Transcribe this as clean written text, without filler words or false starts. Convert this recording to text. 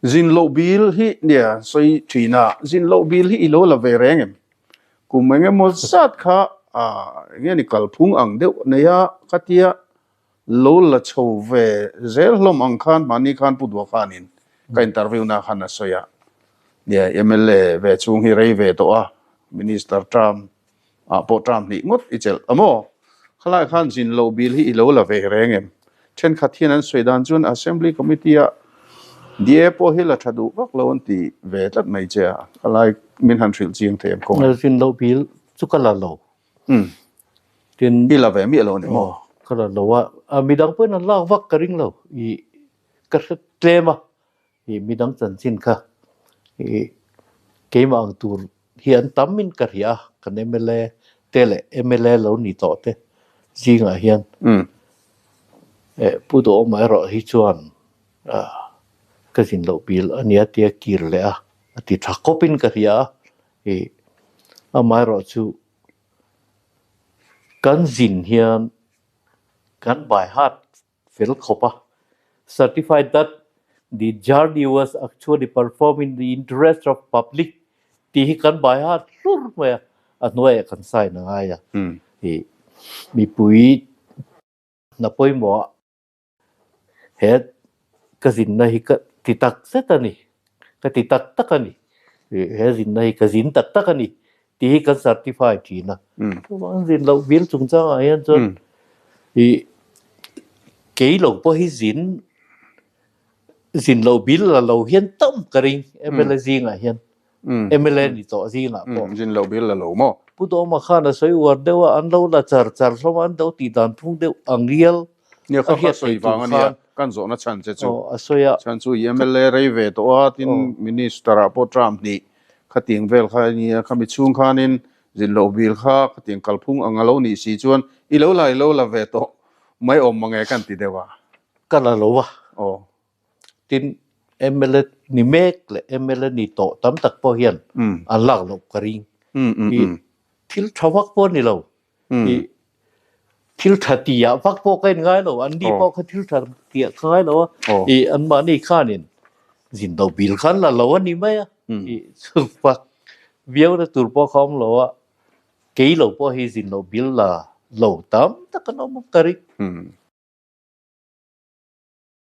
Zin loh bil hi nia sawi thin a, zin loh bil hi i lo la ve reng em? Kum eng emaw zat kha eng nge ni kalphung ang deuh nei a, khatia lo la chho ve zel hlawm ang khan mahni khan Pu Dua khanin ka interview na khan a sawi a, nia mla ve chhung hi rei ve tawh a, Minister term ah pawh term hnih ngawt i chelh a maw? Khalai khan zin loh bil hi i lo la ve reng em? Thenkhat hian an sawi dan chuan Assembly Committee ah DA pawh hi la tha duh vak lo an ti ve tlat mai che a, khalai min han hrilh chiang thei em kawng? Zin loh bil chu ka la lo. Tin, I la ve miah lo a ni maw? Ka la lo a, midang pawhin an lak vak ka ring lo. I ka hre tlem a, i midang chanchin kha i keimah ang tur hi an tam in ka hria a, kan mla te leh mla lo ni tawh te zingah hian Pu Duhawma erawh hi chuan ka zin loh bil a nia tia kir leh a, a ti tha khawpin ka hria a. I amaherawhchu kan zin hian kan by heart fel khawp a, certified that the journey was actually performed in the interest of public tih hi kan by heart hlur mai a, a hnuaiah kan sign a ngai a. I mipui hna pawimawh He ka zinna hi ka ti tak zet a ni, ka ti tak tak a ni, he zinna hi ka zin tak tak a ni tih hi kan certify thin a. Chuvang zin loh vil chungchangah hian chuan i kei lo pawh hi zin zin loh bil la lo hian tam ka ring mla zingah hian. Mla ni tawh zingah pawh. Zin loh bil la lo maw? Pu Dawma khan a sawi uar deuh a, an lo la char char hlawm a, an lo tih dan phung deuh ang rial Nia kha kha sawi vang a nia, kan zawhna chhan che chu. Aw, a sawi a. Chhan chu i mla rei ve tawh a, tin Minister ah pawh term hnih khatiang vel kha a nia, khami chhung khanin zin loh bil kha khatiang kalphung ang a lo nih si chuan i lo la i lo la ve tawh mai awm mange kan ti deuh a. Ka la lo a. Aw. Tin, mla ni mek leh mla ni tawh tam tak pawh hian an lak loh ka ring. I thil tha vak pawh a ni lo. I thil tha tihah vak pawh ka inngai lo. An ni pawh kha thil tha tihah ka ngai lo a. I anmahni khanin zin do bil kha an la lo a ni mai a. I chuvak viauna tur pawh kha awm lo a. Kei lo pawh hi zin lo bil la lo tam tak an awm a ka ring.